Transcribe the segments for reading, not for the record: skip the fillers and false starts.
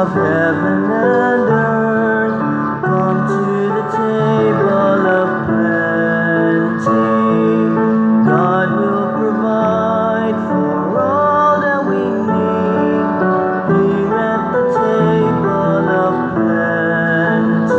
Of heaven and earth, come to the table of plenty. God will provide for all that we need here at the table of plenty.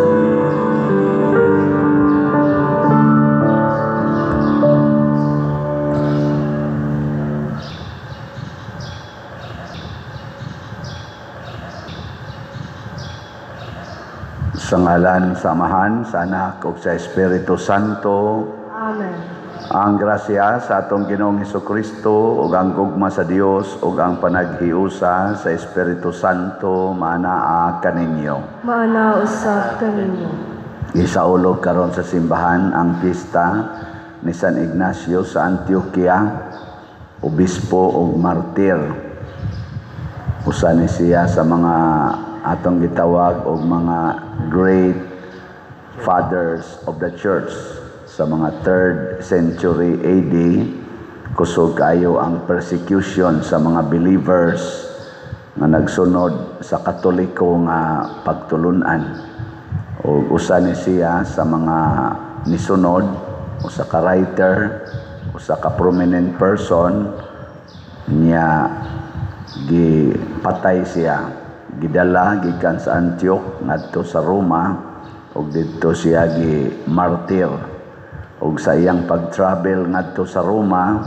Sa ngalan sa Amahan, sa Anak ug sa Espiritu Santo. Amen. Ang grasya sa atong Ginoong Hesukristo ug ang gugma sa Dios ug ang panaghiusa sa Espiritu Santo maanaa kaninyo. Maana usab kaninyo. Gisaulog karon sa simbahan ang pista ni San Ignacio sa Antioquia, obispo ug martir. Usa ni siya sa mga atong gitawag og mga great fathers of the church sa mga 3rd century AD. Kusog kaayo ang persecution sa mga believers nga nagsunod sa Katoliko nga pagtulunan. Og usa ni siya sa mga nisunod, usa ka writer, usa ka prominent person niya. Gipatay siya, gidala gikan sa Antioch ngadto sa Roma ug didto siya gi martir. Ug sa iyang pag-travel ngadto sa Roma,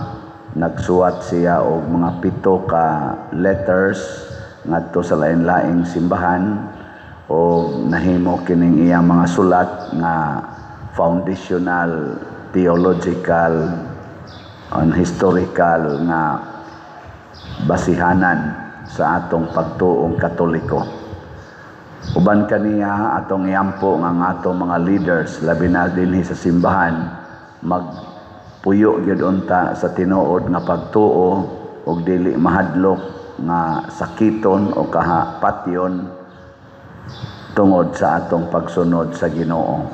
nagsuwat siya og mga 7 ka letters ngadto sa lain-laing simbahan ug nahimo kining iyang mga sulat nga foundational, theological and historical nga basihanan sa atong pagtuong Katoliko. Uban kaniya atong iampo nga ang atong mga leaders, labi na dinhi sa simbahan, magpuyo gyud unta sa tinuod nga pagtuo ug dili mahadlok nga sakiton o kahapatyon tungod sa atong pagsunod sa Ginoo.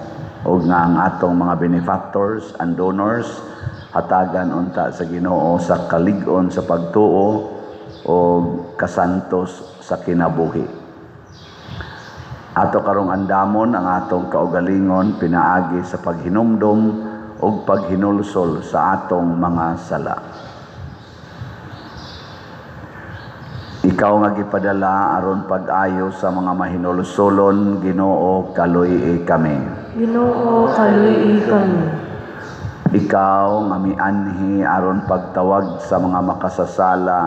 Ug nga ang atong mga benefactors and donors hatagan unta sa Ginoo sa kalig-on sa pagtuo o kasantos sa kinabuhi. Ato karong andamon ang atong kaugalingon pinaagi sa paghinumdom ug paghinulsol sa atong mga sala. Ikaw nga gipadala aron pag-ayo sa mga mahinulsolon, Ginoo, kaluy-i kami. Ginoo, kaluy-i kami. Ikaw nga mianhi aron pagtawag sa mga makasasala,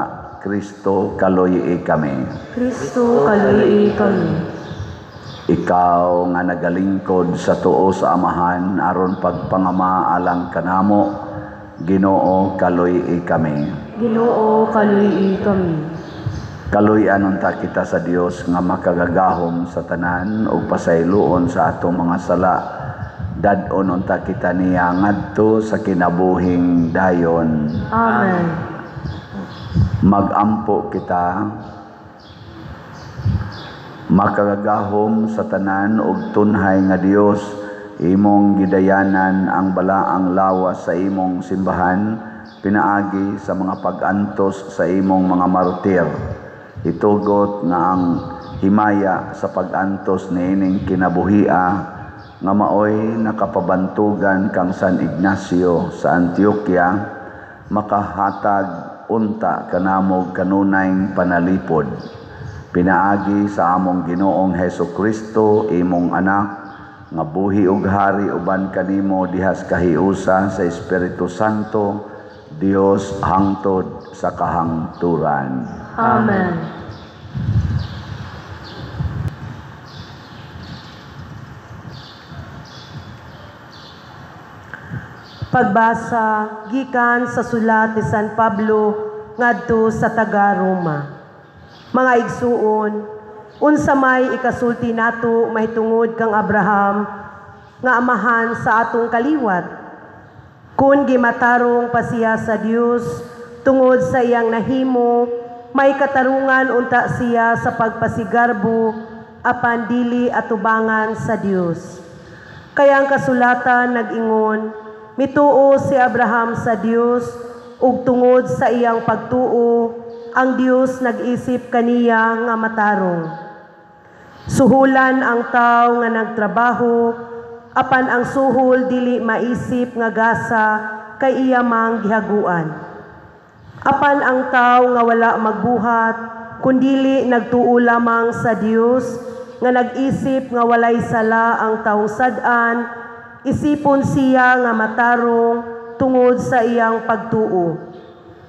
Kristo, kaluy-i kami. Kristo, kaluy-i kami. Ikaw nga nagalingkod sa tuo sa Amahan aron pagpangama alang kanamo, Ginoo, kaluy-i kami. Ginoo, kaluy-i kami. Kaluy-an unta kita sa Dios nga makagagahom sa tanan ug pasayloon sa atong mga sala. Dad-on unta kita niya ngadto sa kinabuhing dayon. Amen. Magampo kita. Makagagahom sa tanan ug tunhay nga Dios, imong gidayanan ang balaang lawas sa imong simbahan pinaagi sa mga pag-antos sa imong mga martir. Itugot nga ang himaya sa pag-antos niining kinabuhia nga maoy nakapabantugan kang San Ignacio sa Antioquia makahatag unta kanamog kanunayng panalipod. Pinaagi sa among Ginoong Hesus Kristo, imong anak, nga buhi ug hari uban kanimo dihas kahiusa sa Espiritu Santo, Dios hangtod sa kahangturan. Amen. Pagbasa gikan sa sulat ni San Pablo ngadto sa taga-Roma. Mga igsuon, unsa may ikasulti nato mahitungod kang Abraham nga amahan sa atong kaliwat? Kun gimatarong pa siya sa Dios tungod sa iyang nahimo, may katarungan unta siya sa pagpasigarbo apan dili atubangan sa Dios. Kaya ang kasulatan nag-ingon, mituo si Abraham sa Dios ug tungod sa iyang pagtuo ang Dios nag-isip kaniya nga matarong. Suhulan ang tawo nga nagtrabaho, apan ang suhol dili maisip nga gasa kay iya mang gihaguan. Apan ang tawo nga wala magbuhat, kundili nagtuo lamang sa Dios nga nag-isip nga walay sala ang tawong sad-an, isipon siya nga matarong tungod sa iyang pagtuo.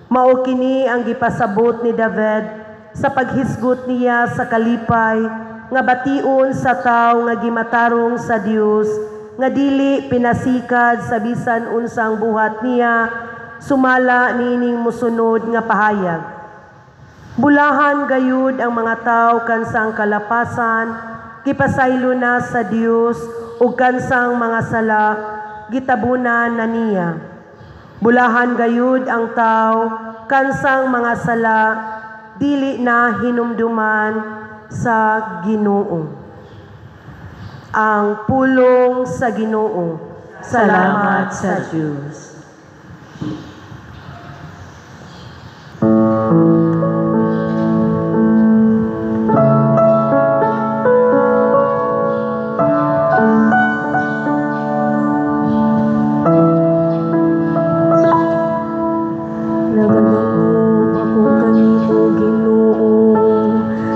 Mao kini ang gipasabot ni David sa paghisgot niya sa kalipay nga bation sa tawo nga gimatarong sa Dios nga dili pinasikad sa bisan unsang buhat niya, sumala niining mosunod nga pahayag: "Bulahan gayud ang mga tawo kansang kalapasan gipasaylo na sa Dios ug kansang mga sala gitabunan na niya. Bulahan gayud ang tawo kansang mga sala dili na hinumduman sa Ginoo." Ang pulong sa Ginoo. Salamat sa Diyos. Nagadangop ako kanimo, Ginoo,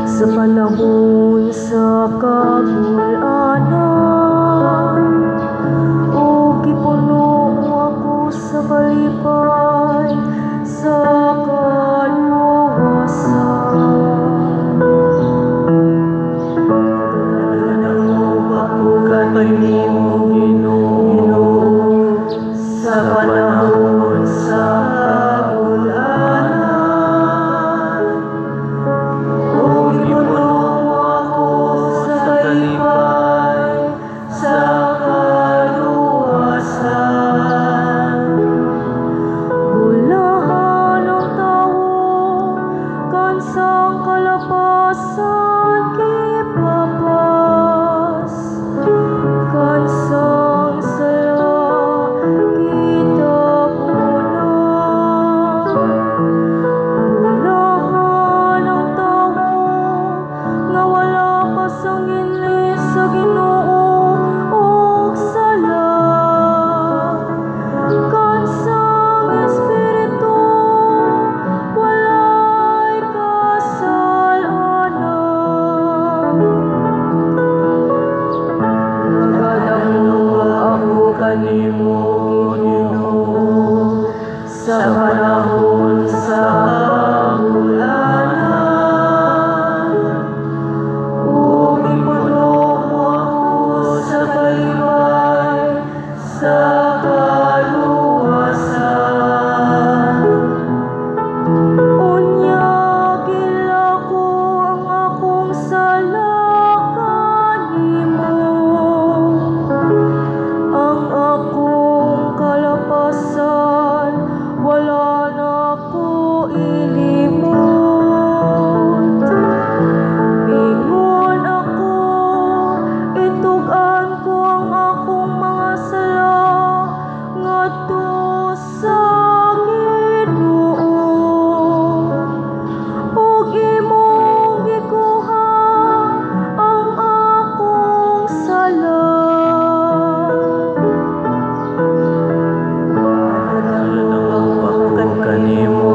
sa panahon sa kagul-anan, ug gipuno mo ako sa kalipay sa kaluwasan. Nagadangop ako kanimo, Ginoo, sa panahon sa kagul-anan, ug gipuno mo ako sa kalipay sa kaluwasan. Bulahan ang tawo kansang kalapasan gipapas, kansang sala gitabunan. Bulahan ang tawo nga wala pasangili sa Ginoo og sala, kansang espiritu walay kasal-anan. Nagadangop ako kanimo, Ginoo, sa panahon sa kagul-anan, ug gipuno mo ako sa kalipay sa kaluwasan. Unya gilako ang akong sala kanimo, ang akong kalapasan wala nako ilimot. Mingon ako, "Itug-an ko ang akong mga sala ngadto sa Ginoo," ug imong gikuha ang akong sala. Nagadangop ako kanimo,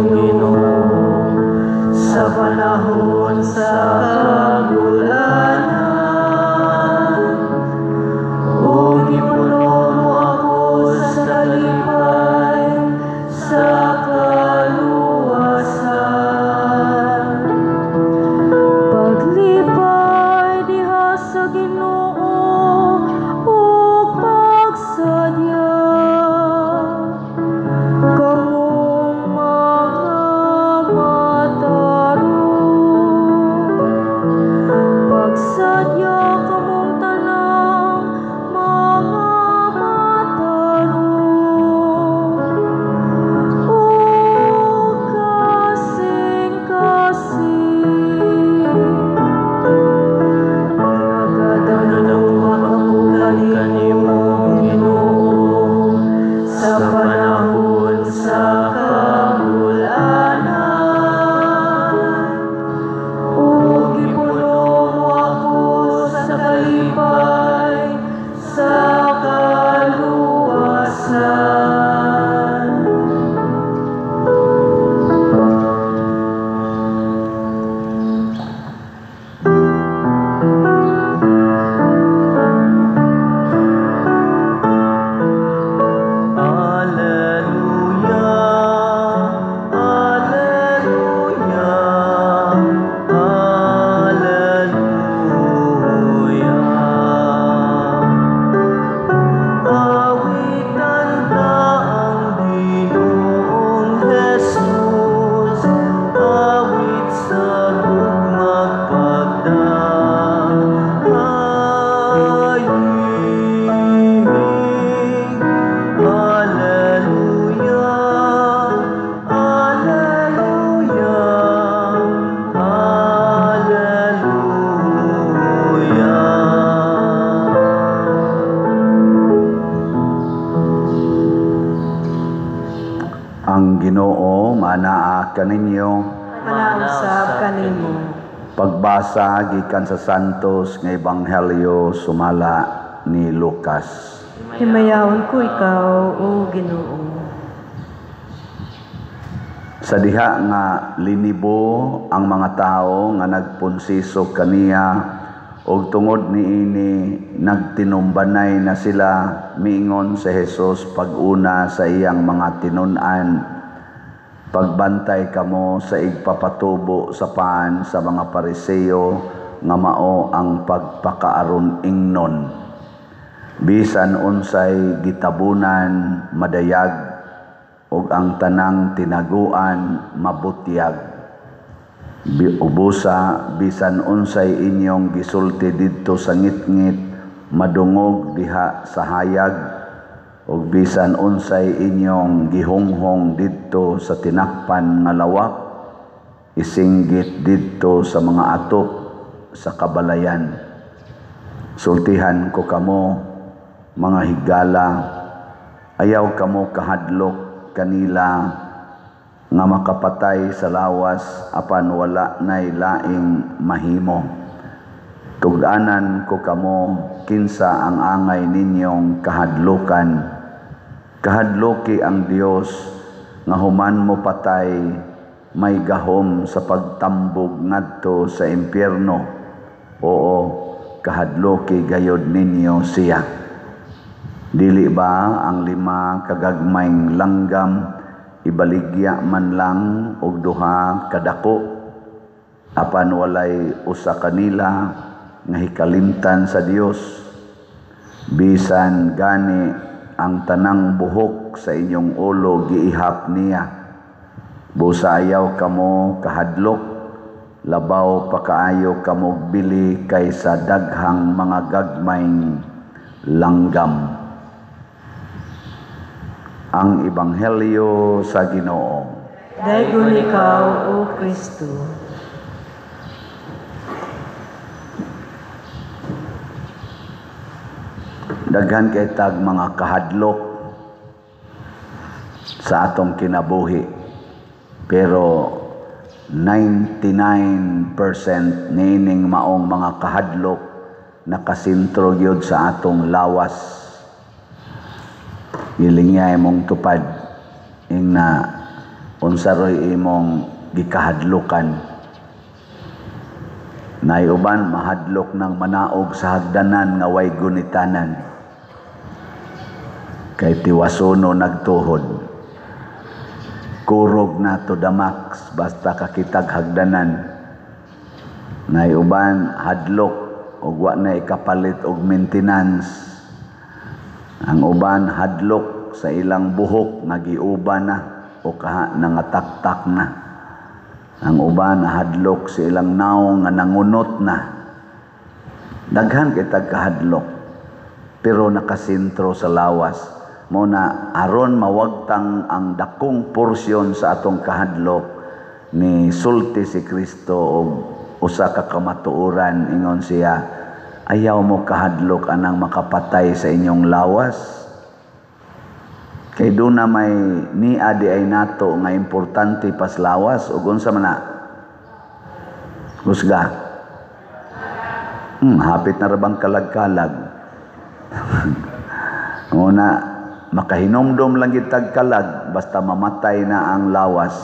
Ginoo, sa panahon sa kagul-anan, ug gipuno mo ako sa kalipay sa kaluwasan. Paglipay diha sa Ginoo ug pagsadya, kamong mga matarong. kaninyo. Manausab kanimo. Pagbasa gikan sa Santos nga Ebanghelyo sumala ni Lucas. Himayaon ko ikaw, o Ginoo. Sa diha nga linibo ang mga tawo nga nagpunsiso kaniya og tungod niini nagtinumbanay na sila, miingon si Jesus pag-una sa iyang mga tinun-an, pagbantay kamo sa igpapatubo sa paan sa mga Pariseo nga mao ang pagpakaaron ingnon. Bisan unsay gitabunan madayag ug ang tanang tinaguan mabutyag. Ubusa bisan unsay inyong gisulti didto sa ngitngit madungog diha sa hayag, ug bisan unsay inyong gihonghong didto sa tinakpan nga lawak isinggit didto sa mga atop sa kabalayan. Sultihan ko kamo mga higala, ayaw kamo kahadlok kanila nga makapatay sa lawas apan wala nay laing mahimo. Tug-anan ko kamo kinsa ang angay ninyong kahadlukan. Kahadluki ang Dios nga human mo patay may gahom sa pagtambog ngadto sa impyerno. Oo, kahadluki gayod ninyo siya. Dili ba ang 5 kagagmayng langgam ibaligya man lang og 2 kadako, apan walay usa kanila nga hikalimtan sa Dios? Bisan gani ang tanang buhok sa inyong ulo giihap niya. Busa ayaw kamo kahadlok, labaw pa kaayo kamo bili kaysa daghang mga gagmayng langgam. Ang Ebanghelyo sa Ginoo. Daygon ikaw, O Kristo. Daghan kay tag mga kahadlok sa atong kinabuhi, pero 99% niining maong mga kahadlok nakasentro gyud sa atong lawas. Gilingya imong tupad ingna unsa roy imong gikahadlokan. Nay uban mahadlok ng manaog sa hagdanan nga way gunitanan, kay tiwasono nagtuhod. Kurog na to the max basta kakitag hagdanan. Nay uban hadlok og wa na ikapalit og maintenance. Ang uban hadlok sa ilang buhok nga giuba na o kaha nangataktak na. Ang uban hadlok sa ilang naong nga nangunot na. Daghan kitag kahadlok pero nakasentro sa lawas. Mo na aron mawagtang ang dakong porsyon sa atong kahadlok ni sulti si Kristo og usa ka kamatuoran. Ingon siya, ayaw mo kahadlok anang makapatay sa inyong lawas. Kay doon na may niya di ay nato nga importante pas lawas ug unsa man na? Husga. Hapit na ra bang kalag-kalag. Una, makahinomdom lang gitag kalag basta mamatay na ang lawas.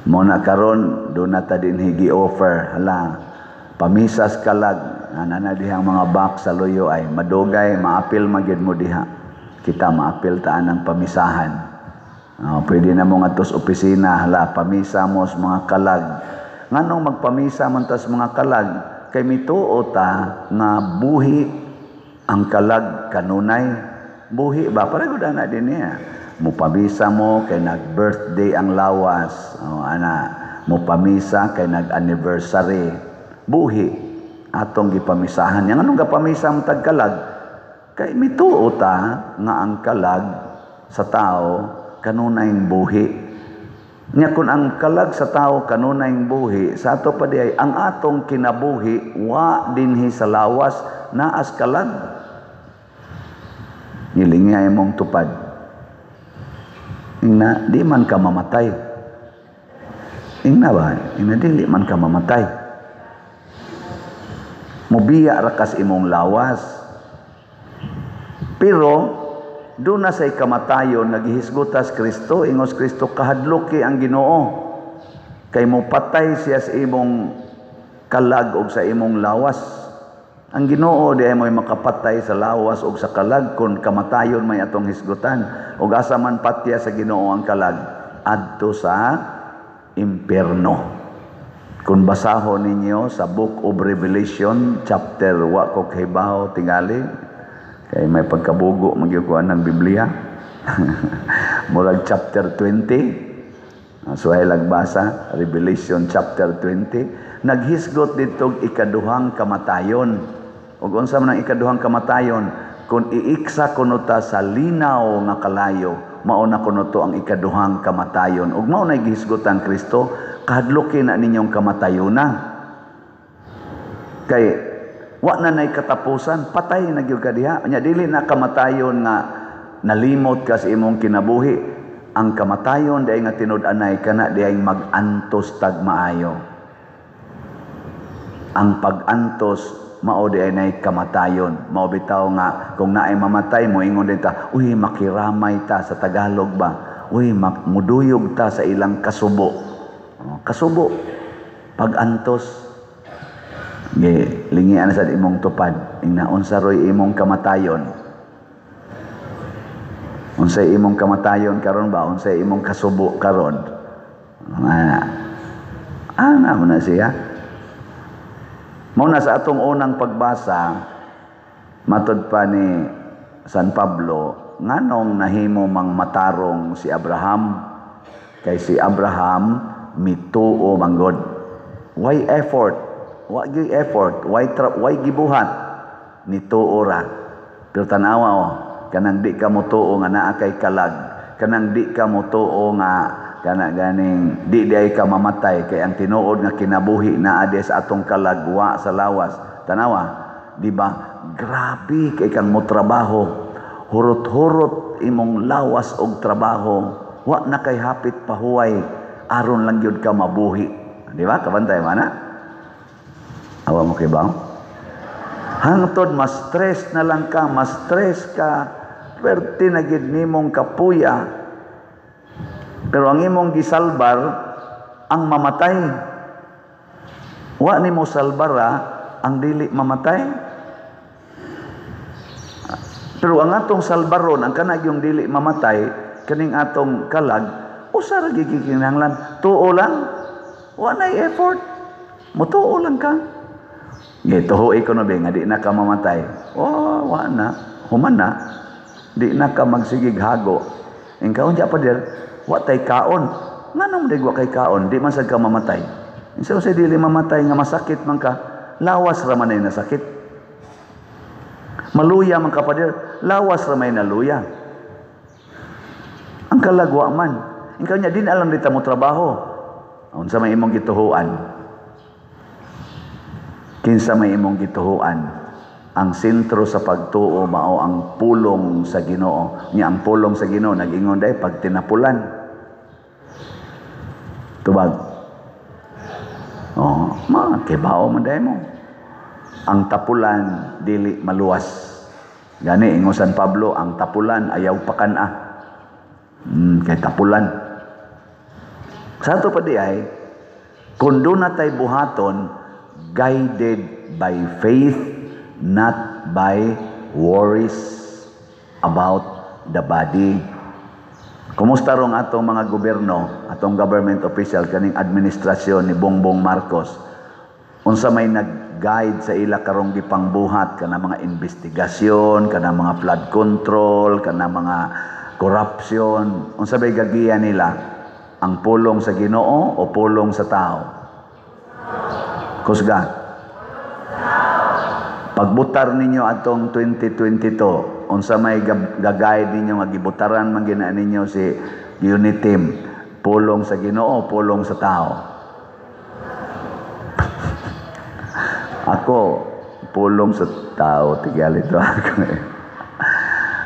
Muna karon doon na ta dinhi gi-offer, hala pamisas kalag ana na dihang mga box sa luyo ay madugay maapil magyud mo diha. Kita maapil taan ang pamisahan. Pwede na mo ngadto sa opisina, hala pamisa mo sa mga kalag. Nganong magpamisa man tas mga kalag? Kay mituo ta nga buhi ang kalag kanunay. Buhi ba? Para gud ana din niya. Mupamisa mo kay nag-birthday ang lawas. O, ana, mupamisa kay nag-anniversary. Buhi atong gipamisahan. Yang anong gapamisa mo tag kalag? Kay mituo ta nga ang kalag sa tao kanunayng buhi. Nya kun ang kalag sa tao kanunayng buhi, sa ato pa di ay ang atong kinabuhi wa dinhi sa lawas naas kalag. Nilingya imong tupad. Ingna, di man ka mamatay. Ingna ba? Ingna dili man ka mamatay. Mubiya ra kas imong lawas. Pero doon na say kamatayon nga gihisgutas Kristo, ingos Kristo kahadluki ang Ginoo. Kay mopatay siya sa imong kalag og sa imong lawas. Ang Ginoo di ay mo'y makapatay sa lawas og sa kalag kun kamatayon may atong hisgutan. Og asa man patya sa Ginoo ang kalag adto sa impierno. Kung basahon ninyo sa Book of Revelation chapter, wa ko kahibaw tingali kay may pagkabugo magyukuan ng Biblia. Murag chapter 20. So ay lagbasa Revelation chapter 20, naghisgot dito ikaduhang kamatayon. Ug unsa man ang ikaduhang kamatayon? Kung iiksa kuno ta sa linaw nga kalayo, mao na kuno to ang ikaduhang kamatayon. Ug mao na gihisgotan Kristo, kahadluki na ninyong kamatayona. Kay wa na nay katapusan, patay na gyud ka diha. Nya dili na kamatayon nga nalimot ka sa imong kinabuhi. Ang kamatayon diay nga tinud-anay kana diay mag-antos tag maayo. Ang pag-antos mao di ay nay kamatayon. Mao bitaw nga kung naay mamatay mo ingon din ta, uy makiramay ta sa Tagalog ba? Uy muduyog ta sa ilang kasubo. Kasubo pag-antos. Ge lingian sa imong tupad, ingna unsa roy imong kamatayon? Unsay imong kamatayon karon ba? Unsay imong kasubo karon? Ana. Ana mo na siya. Mao na sa atong unang pagbasa, matod pa ni San Pablo, nganong nahimo mang matarong si Abraham? Kay si Abraham mituo manggod. Why effort? Wa gyud effort, why gibuhat? Nituo ra. Pero tanawa oh, kanang di ka motuo nga naa kay kalag, kanang di ka motuo nga kana ganing di ay ka mamatay kay ang tinuod nga kinabuhi naa di sa atong kalagwa sa lawas. Tanawa, di ba? Grabe kay kang motrabaho, hurot-hurot imong lawas og trabaho, wa na kay hapit pahuway, aron lang gyud ka mabuhi. Di ba? Kabantay man na? Awa mo kay ba? Hangtod mas stress na lang ka, mas stress ka, perti na gyud nimong kapuya. Pero ang imong gisalbar ang mamatay. Wa nimo salbara ang dili mamatay. Pero ang atong salbaron, ang kanag yung dili mamatay, kaning atong kalag, usa ra gyud kinahanglan, tuo lang. Wa nay effort. Mutuo lang ka. Gituhoy ko na ba nga di na ka mamatay. Oh, wa na. Human na. Di na ka magsigig hago. Ingkaon diya pa dir, wa tay kaon. Nganong di wa kay kaon, di man sad ka mamatay. Insa usay dili mamatay nga masakit man ka, lawas ra man ay nasakit. Maluya man ka pa dir, lawas ra may naluya. Ang kalagwa man. Ingkaon niya din alam dita mo trabaho. Unsa may imong gituhuan? Kinsa may imong gituhuan? Ang sentro sa pagtuo mao ang pulong sa Ginoo. Nya ang pulong sa Ginoo nag-ingon day pagtinapulan. Tubag. Oh, ma kibao man day mo. Ang tapulan dili maluwas. Gani ingon San Pablo, ang tapulan ayaw pakan-a. Kay tapulan. Sa ato pa di ay kung doon na tay buhaton, guided by faith, not by worries about the body. Kumusta rong atong mga gobyerno, atong government official, kaning administrasyon ni Bongbong Marcos? Unsa may nag-guide sa ila karong gipangbuhat kana mga investigasyon, kana mga flood control, kana mga corruption? Unsa may gagiya nila? Ang pulong sa Ginoo o pulong sa tao? Kusga. Pagbutar ninyo atong 2022, unsa may gagayad ninyo nga gibutaran man gina ninyo si Uniteam, pulong sa Ginoo, pulong sa tao? Ako, pulong sa tao, tigyal ito ako.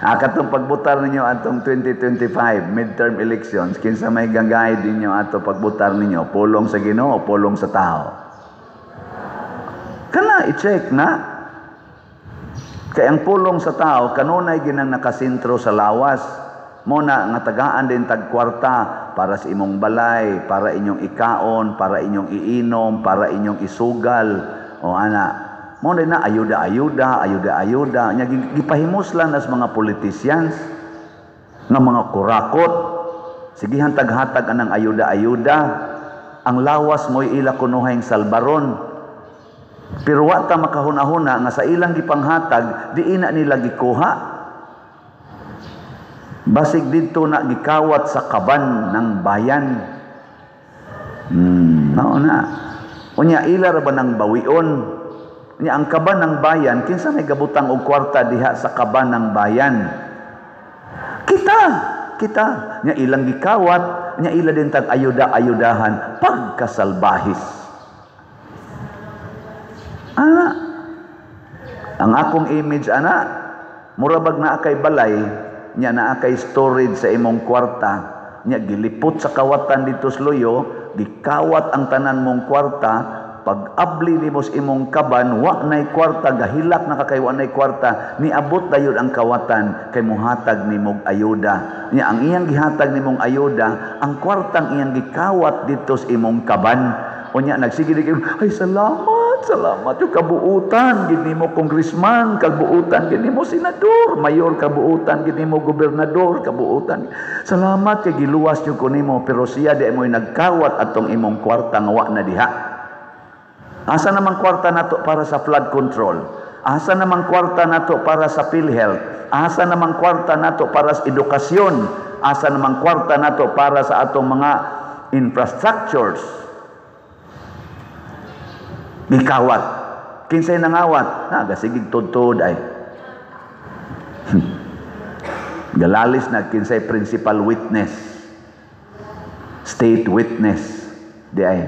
Katong pagbutar ninyo atong 2025 midterm elections, kinsa may ga-guide ninyo ato pagbutar ninyo, pulong sa Ginoo o pulong sa tao? Kana i-check na. Kay ang pulong sa tao kanunay ginang nakasentro sa lawas. Mo na nga tagaan din tag kwarta para sa imong balay, para inyong ikaon, para inyong iinom, para inyong isugal. O ana, mo na ayuda, ayuda, ayuda, ayuda. Nya gipahimos lang nas mga politicians nga mga kurakot. Sigihan taghatag anang ayuda, ayuda. Ang lawas mo'y ila kunuhayng salbaron. Pero wa ta makahuna-huna nga sa ilang gipanghatag, di ina nila gikuha. Basig didto na gikawat sa kaban ng bayan. Mao na. Unya ila ra ba nang bawion? Unya ang kaban ng bayan, kinsa may gabutang og kwarta diha sa kaban ng bayan? Kita, kita. Nya ilang gikawat, nya ila din tag ayuda-ayudahan pagkasalbahis. Ana, ang akong image ana, mura bag naa kay balay, nya naa kay storage sa imong kwarta, nya gilipot sa kawatan dito sa luyo, gikawat ang tanan mong kwarta, pag abli nimo sa imong kaban, wa nay kwarta, gahilak na ka kay wa nay kwarta, niabot dayon ang kawatan kay muhatag nimog ayuda. Nya ang iyang gihatag nimong ayuda, ang kwartang iyang gikawat dito sa imong kaban. Unya nagsige di kayo, "Ay, salamat, salamat yung kabuutan gid nimo congressman, kabuutan gid nimo senador, mayor, kabuutan gid nimo gobernador, kabuutan. Salamat kay giluwas jud ko nimo," pero siya di mo'y nagkawat atong imong kwarta nga wa na diha. Asa namang kwarta nato para sa flood control? Asa namang kwarta nato para sa PhilHealth? Asa namang kwarta nato para sa edukasyon? Asa namang kwarta nato para sa atong mga infrastructures? Gikawat. Kinsay nangawat? Na gasigig tudtod ay. Galalis na kinsay principal witness. State witness. Di ay.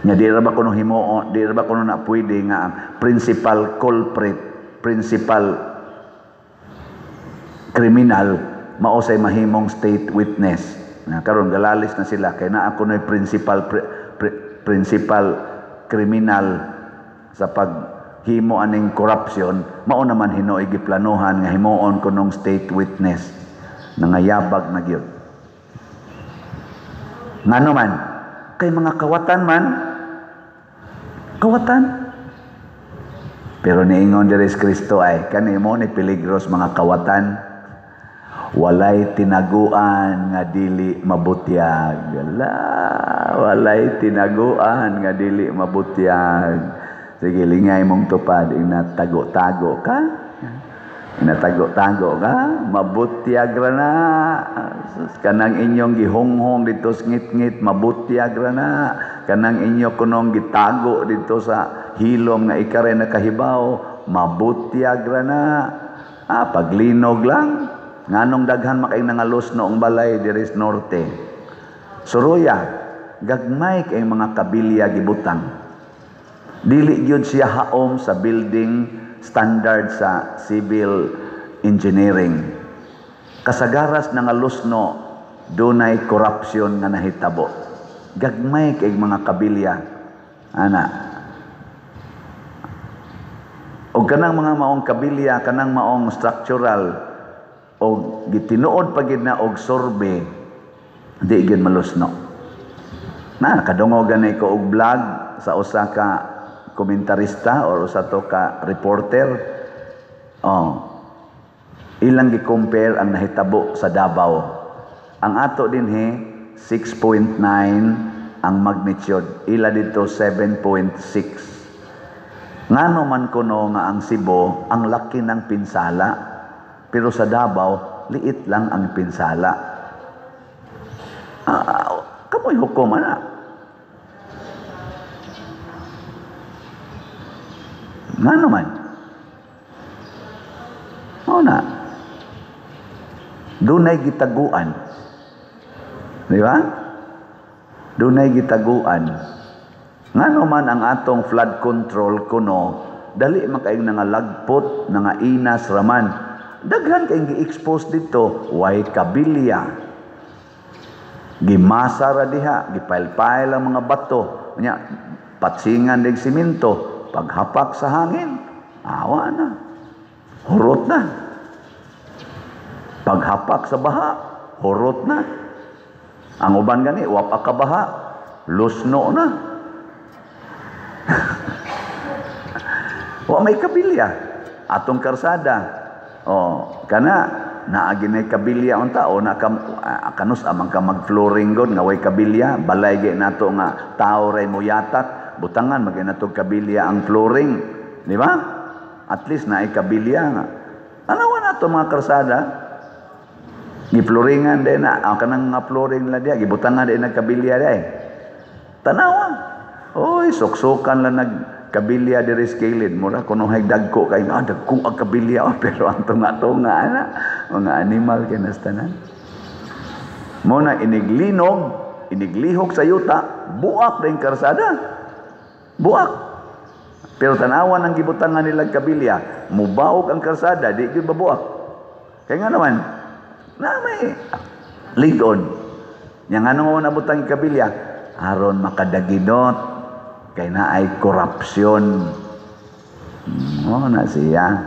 Nya di ra ba kuno himuon, di ra ba kuno na pwede nga ang principal culprit, principal criminal mao say mahimong state witness? Na karon galalis na sila kay naa kuno'y principal criminal sa paghimo aning corruption, mao naman hinuoy giplanuhan nga himuon kunong state witness. Nangayabag na gyud. Ngano man? Kay mga kawatan man. Kawatan. Pero niingon diri si Kristo ay, kani mo ni peligros mga kawatan. Walay tinaguan nga dili mabutyag. Wala, walay tinaguan nga dili mabutyag. Sige, lingay mong tupad, inatago-tago ka. Inatago-tago ka, mabutyag ra na. Kanang inyong gihonghong dito sa ngit-ngit, mabutyag ra na. Kanang inyo kunong gitago dito sa hilom nga ikaray nakahibaw, mabutyag ra na. Paglinog lang. Nganong daghan makay nangalos noong balay diri sa norte? Suruya, gagmay kay mga kabilya gibutang. Dili gyud siya haom sa building standard sa civil engineering. Kasagaras nangalusno, dunay corruption nga nahitabo. Gagmay kay mga kabilya ana. Og kanang mga maong kabilya, kanang maong structural og gitinuod pa gid na og survey, di gyud malusno. Na kadungog gani ko og vlog sa usa ka komentarista or usa to ka reporter. Oh. Ilang gi-compare ang nahitabo sa Davao. Ang ato dinhi 6.9 ang magnitude, ila dito 7.6. Ngano man kuno nga ang Cebu ang laki ng pinsala, pero sa Davao liit lang ang pinsala? Kamoy hukom ana. Ngano man? Mao na. Dunay gitaguan. Di ba? Dunay gitaguan. Ngano man ang atong flood control kuno, dali man kaayong nangalagpot, nangainas raman. Daghan kay gi-expose dito, way kabilya. Gimasa ra diha, gipail-pail ang mga bato. Nya patsingan dig simento, paghapak sa hangin, awa na. Hurot na. Paghapak sa baha, hurot na. Ang uban gani, wa pa ka baha, lusno na. Wa may kabilya atong karsada. Oh, kana naa gini kabilya unta o na kanus amang ka mag-flooring god nga way kabilya, balay gyud nato nga tao ray moyatak, butangan magay nato kabilya ang flooring, di ba? At least naay kabilya nga. Anawa nato mga karsada? Giflooringan din na, ang kanang nga flooring la diya, gibutangan din nagkabilya diay. Tanawa. Oy, suksukan lang nagkabilya diri sa kilid. Mura kuno hay dagko kay dagko ang kabilya, oh, pero ang tunga-tunga ana, mga animal kay nastanan. Mo na iniglinog, iniglihok sa yuta, buak din karsada. Buak. Pero tanawan ang gibutangan nila kabilya, mubaog ang karsada, di gyud babuak. Kay nga naman, na may ligon. Yang ano nga nabutang kabilya, aron makadaginot, kay na ay korupsyon. Oh, na siya.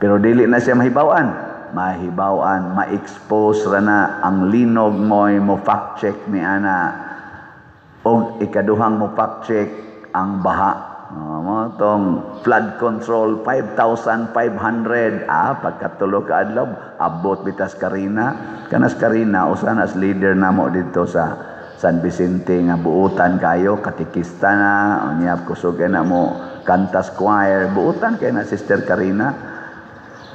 Pero dili na siya mahibawan. Mahibawan, ma-expose ra na ang linog mo'y mo fact check ni ana. Og ikaduhang mo fact check ang baha. Oh, mo tong flood control 5,500. Pagkatulo ka adlaw abot bitas Karina. Kanas Karina usa nas leader namo dito sa San Vicente nga buutan kayo, katikista na, unya kusog na mo kantas choir, buutan kay na Sister Karina.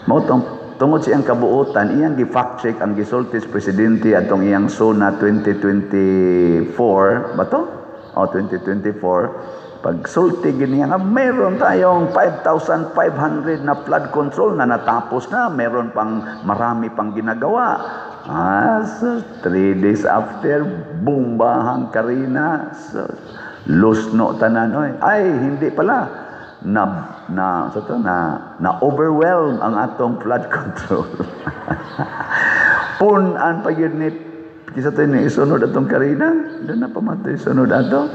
Mo tong tungod siyang kabuutan, iyang gi-fact check ang gisulti sa presidente atong iyang SONA 2024 ba to? O 2024. Pagsulti gini nga meron tayong 5,500 na flood control na natapos na, meron pang marami pang ginagawa. So 3 days after, bumbahang Karina. So, lusno tanan oy. Ay, hindi pala na na so to, na na overwhelm ang atong flood control. Pun-an pa gyud ni kisa to ni isunod atong Karina, doon na pamatay sunod ato.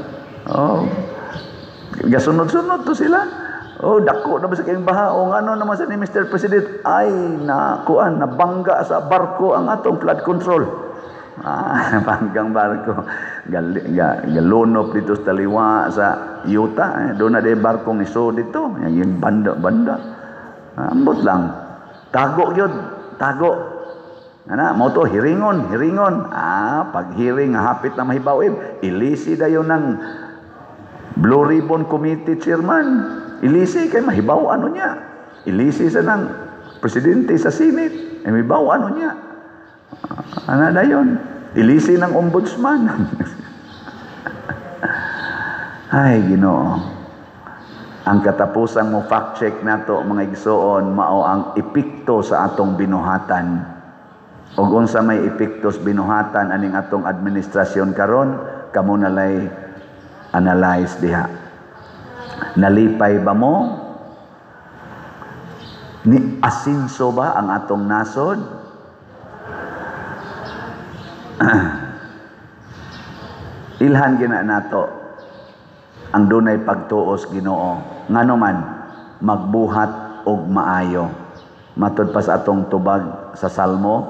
Oh. Gasunod-sunod to sila. Oh, dako na ba sa kayong baha? O ngano naman sa ni Mr. President? Ay, nakuan, nabangga sa barko ang atong flood control. Banggang barko. Galunop dito sa taliwa sa yuta. Doon na di barkong iso dito. Yung banda-banda. Ambot lang. Tago yun. Tago. Ana, mo to, hiringon, hiringon. Pag hiring, hapit na mahibawib. Ilisi dayon ng Blue Ribbon Committee Chairman. Ilisi kay mahibaw ano niya. Ilisi sa nang presidente sa Senate. Ay mahibaw ano niya. Ana dayon. Ilisi ng ombudsman. Ay, Ginoo. Ang katapusang mo fact check nato mga igsoon mao ang epekto sa atong binuhatan. Og unsa may epekto sa binuhatan aning atong administrasyon karon, kamo nalay analyze diha. Nalipay ba mo? Ni asinso ba ang atong nasod? Ilhan gina nato ang dunay pagtuos Ginoo. Ngano man magbuhat og maayo. Matud pa sa atong tubag sa Salmo,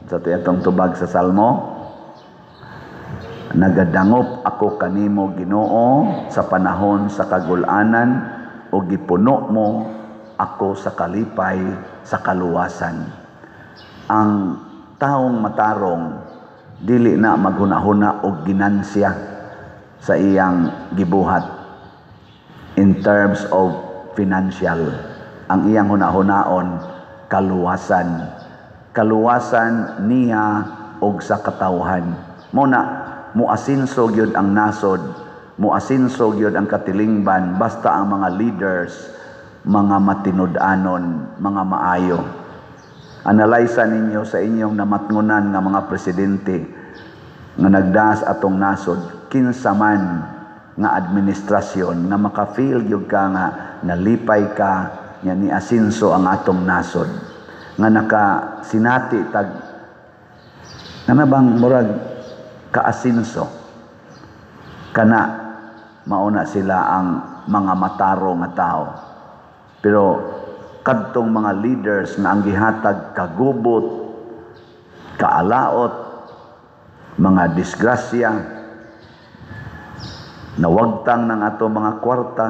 sa atong tubag sa Salmo, nagadangop ako kanimo Ginoo sa panahon sa kagulanan o gipuno mo ako sa kalipay sa kaluwasan. Ang taong matarong dili na maghunahuna og ginansya sa iyang gibuhat in terms of financial. Ang iyang hunahunaon kaluwasan, kaluwasan niya og sa katawhan. Mo na muasinso gyud ang nasod, muasinso gyud ang katilingban basta ang mga leaders mga matinud-anon, mga maayo. Analaysa ninyo sa inyong namatngunan nga mga presidente nga nagdaas atong nasod, kinsa man nga administrasyon nga maka-feel gyud ka nga nalipay ka nga niasinso ang atong nasod. Nga naka sinati tag kana bang murag kaasinso kana, mauna sila ang mga mataro nga tao. Pero kadtong mga leaders nga ang gihatag kagubot, kaalaot, mga disgrasya, nawagtang ng ato mga kwarta,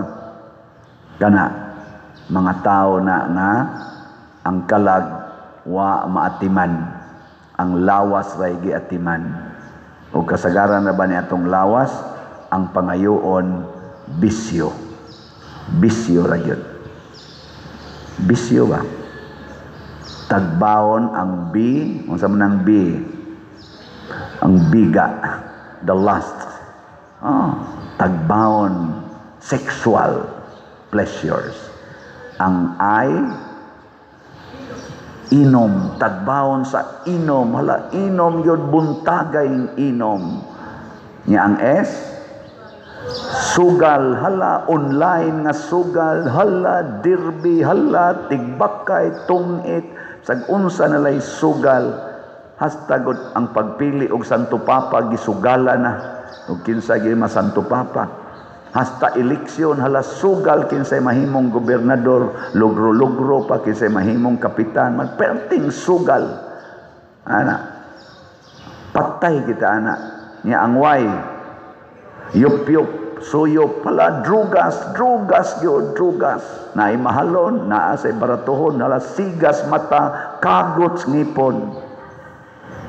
kana mga tao na nga ang kalag wa maatiman, ang lawas ray giatiman. O kasagaran na ba ni atong lawas ang pangayoon? Bisyo, bisyo ra gyud, bisyo ba. Tagbaon ang B. Unsa man ang B? Ang biga, the lust. Oh, tagbaon sexual pleasures. Ang I, inom, tagbaon sa inom. Hala, inom yun, buntagay inom nya. Ang S, sugal. Hala, online nga sugal, hala, derby, hala, tigbakay, tungit, sag unsa na lay sugal. Hasta gud ang pagpili og Santo Papa gisugala na, og kinsa gyud Santo Papa. Hasta eleksyon, hala, sugal, kinsay mahimong gobernador, logro-logro pa, kinsay mahimong kapitan, magperting sugal ana, patay kita ana nya. Ang Y, yup-yup, suyop, hala, drugas, drugas gyud, drugas naay mahalon, naa say baratuhon. Hala, sigas mata, kagot ngipon,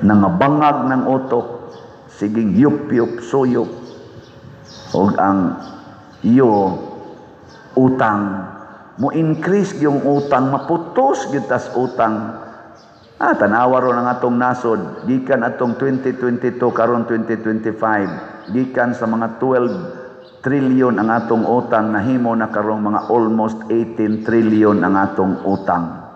nangabangag ng utok, siging yup-yup, suyop. Og ang iyo, utang. Mo increase yung utang, maputos gyud tas utang. Ah, tanawa ron ang atong nasod gikan atong 2022, karon 2025, gikan sa mga 12 trillion ang atong utang, nahimo na karong mga almost 18 trillion ang atong utang.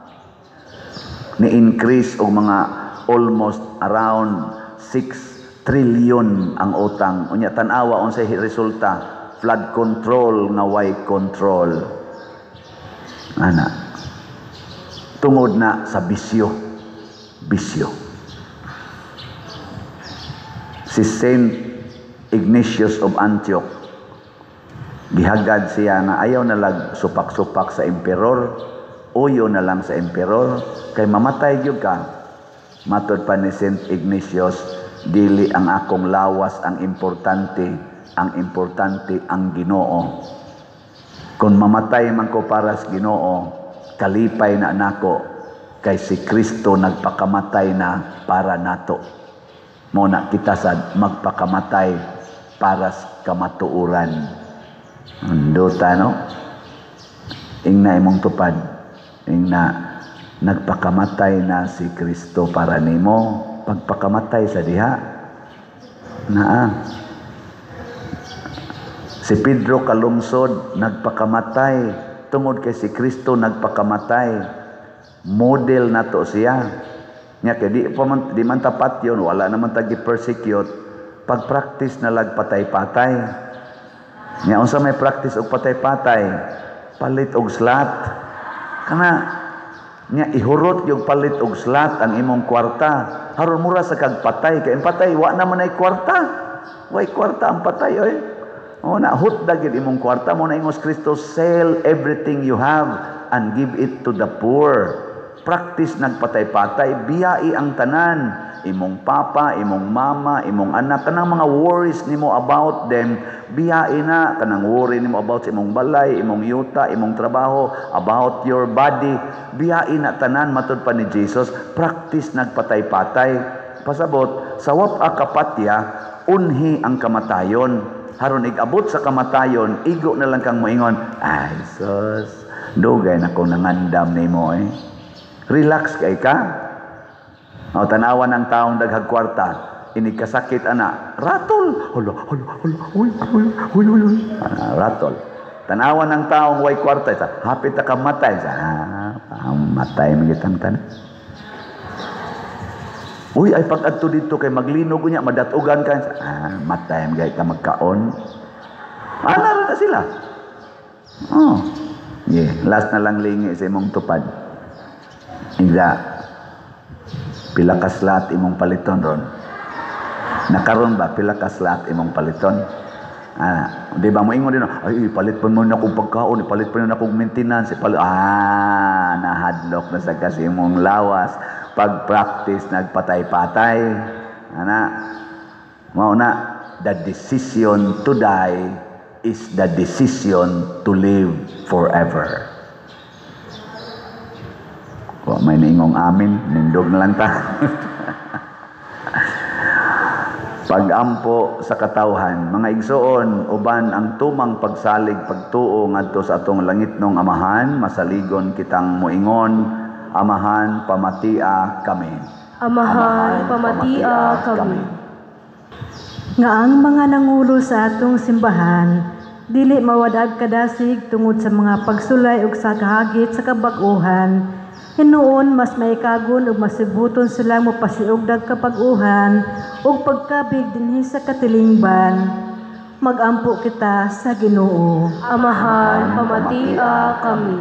Ni increase og mga almost around 6 trillion ang utang. Unya tan-awa unsay resulta: flood control nga way control ana, tungod na sa bisyo, bisyo. Si Saint Ignatius of Antioch, gihagad siya nga ayaw na lag supak-supak sa emperor, uyo na lang sa emperor kay mamatay gyud ka. Matod pa ni Saint Ignatius, "Dili ang akong lawas ang importante, ang importante ang Ginoo. Kung mamatay man ko para sa Ginoo, kalipay na nako, kay si Kristo nagpakamatay na para nato. Mo na kita sad magpakamatay para sa kamatuoran." Duta, no? Ingna imong tupad. Ingna, nagpakamatay na si Kristo para nimo, pagpakamatay sa diha. Naa. Si Pedro Kalungsod nagpakamatay tungod kay si Kristo nagpakamatay. Model nato siya. Nya kay di pa man, di man tapat yun, wala naman tagi persecute. Pag-practice na lag patay-patay. Nya unsa may practice og patay-patay? Palit og slot. Kana nya ihurot yung palit og slot ang imong kwarta. Haron mura sa kag patay, kay ang patay wa naman ay kwarta. Way kwarta ang patay oy. O na hutda gyud imong kwarta. Mo na ingos Kristo, "Sell everything you have and give it to the poor." Practice nagpatay-patay, biyai ang tanan. Imong papa, imong mama, imong anak, kanang mga worries nimo about them, biyai na. Kanang worry nimo about sa imong balay, imong yuta, imong trabaho, about your body, biyai na tanan. Matud pa ni Jesus, practice nagpatay-patay. Pasabot, sa wap-a kapatya, unhi ang kamatayon. Haron igabot sa kamatayon, igo na lang kang moingon, "Ay sus, dugay na kong nangandam nimo eh." Relax kay ka. O tanawan ng taong daghag kwarta, ini kasakit ana, ratol. Hala, hala, hala, uy, uy, uy, uy, uy. Ah, ratol. Tanawan ng taong way kwarta, sa hapit ta kamatay, sa ah, matay man kitang tanan. Uy, ay pag-adto dito kay maglinog niya, madatugan ka. Ah, matay man ka magkaon. Ana ra na sila. Oh. Yeah, last na lang lingi sa imong tupad. Ingda, pila ka slot imong paliton ron? Nakaron ba pila ka slot imong paliton? Ah, di ba moingon din, ay ipalit pa mo na akong pagkaon, ipalit pa mo na akong maintenance, ipalit, nahadlok na sa kasi imong lawas pag-practice nagpatay-patay. Ana, mao na, the decision to die is the decision to live forever. Wa may niingong amin, nindog na lang ta. Pagampo sa katawhan, mga igsoon, uban ang tumang pagsalig pagtuo ngadto sa atong langitnong Amahan, masaligon kitang moingon, Amahan, pamatia kami. Amahan, pamatia kami. Nga ang mga nangulo sa atong simbahan, dili mawadag kadasig tungod sa mga pagsulay ug sa kahagit sa kabag-ohan. Hinuon mas maikagon ug masibuton sila mopasiugdag kapag-uhan ug pagkabig dinhi sa katilingban. Magampo kita sa Ginoo. Amahan, pamatia kami.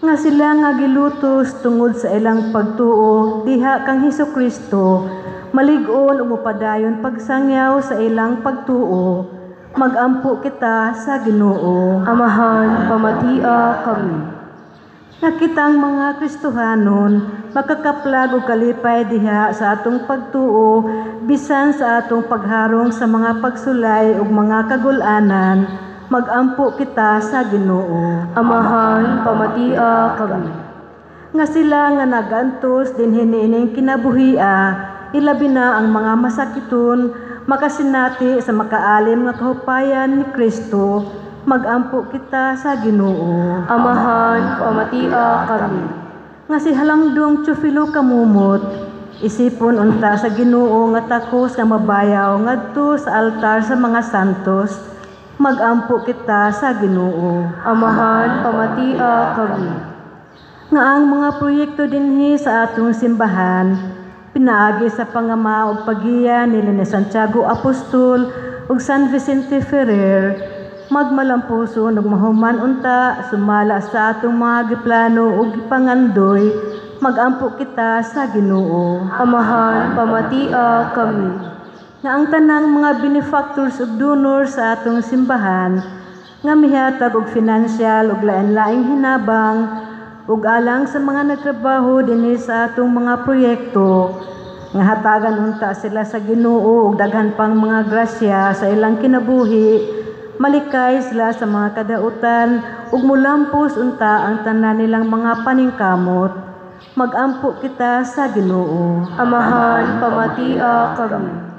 Nga sila nga gilutos tungod sa ilang pagtuo diha kang Hesukristo, malig-on ug mopadayon pagsangyaw sa ilang pagtuo. Magampo kita sa Ginoo. Amahan, pamatia kami. Nga kitang mga Kristohanon makakaplag og kalipay diha sa atong pagtuo bisan sa atong pagharong sa mga pagsulay ug mga kagul-anan. Magampo kita sa Ginoo. Amahan, pamatia kami. Nga sila nga nagantos dinhi niining kinabuhia, ilabi na ang mga masakiton, makasinati sa makaalim nga kahupayan ni Kristo. Magampo kita sa Ginoo. Amahan, pamatia kami. Nga si Halangdong Teofilo Camomot, isipon unta sa Ginoo nga takos nga mabayaw ngadto sa altar sa mga santos. Magampo kita sa Ginoo. Amahan, pamatia kami. Nga ang mga proyekto dinhi sa atong simbahan, pinaagi sa pangama ug paggiya nila ni Santiago Apostol ug San Vicente Ferrer, magmalampuson ug mahuman unta sumala sa atong mga giplano ug gipangandoy. Magampo kita sa Ginoo. Amahan, pamatia kami. Nga ang tanang mga benefactors ug donors sa atong simbahan nga mihatag og financial ug lain-laing hinabang ug alang sa mga nagtrabaho dinhi sa atong mga proyekto, nga hatagan unta sila sa Ginoo ug daghan pang mga grasya sa ilang kinabuhi, malikay sila sa mga kadautan ug mulampos unta ang tanan nilang mga paningkamot. Magampo kita sa Ginoo. Amahan, pamatia kami.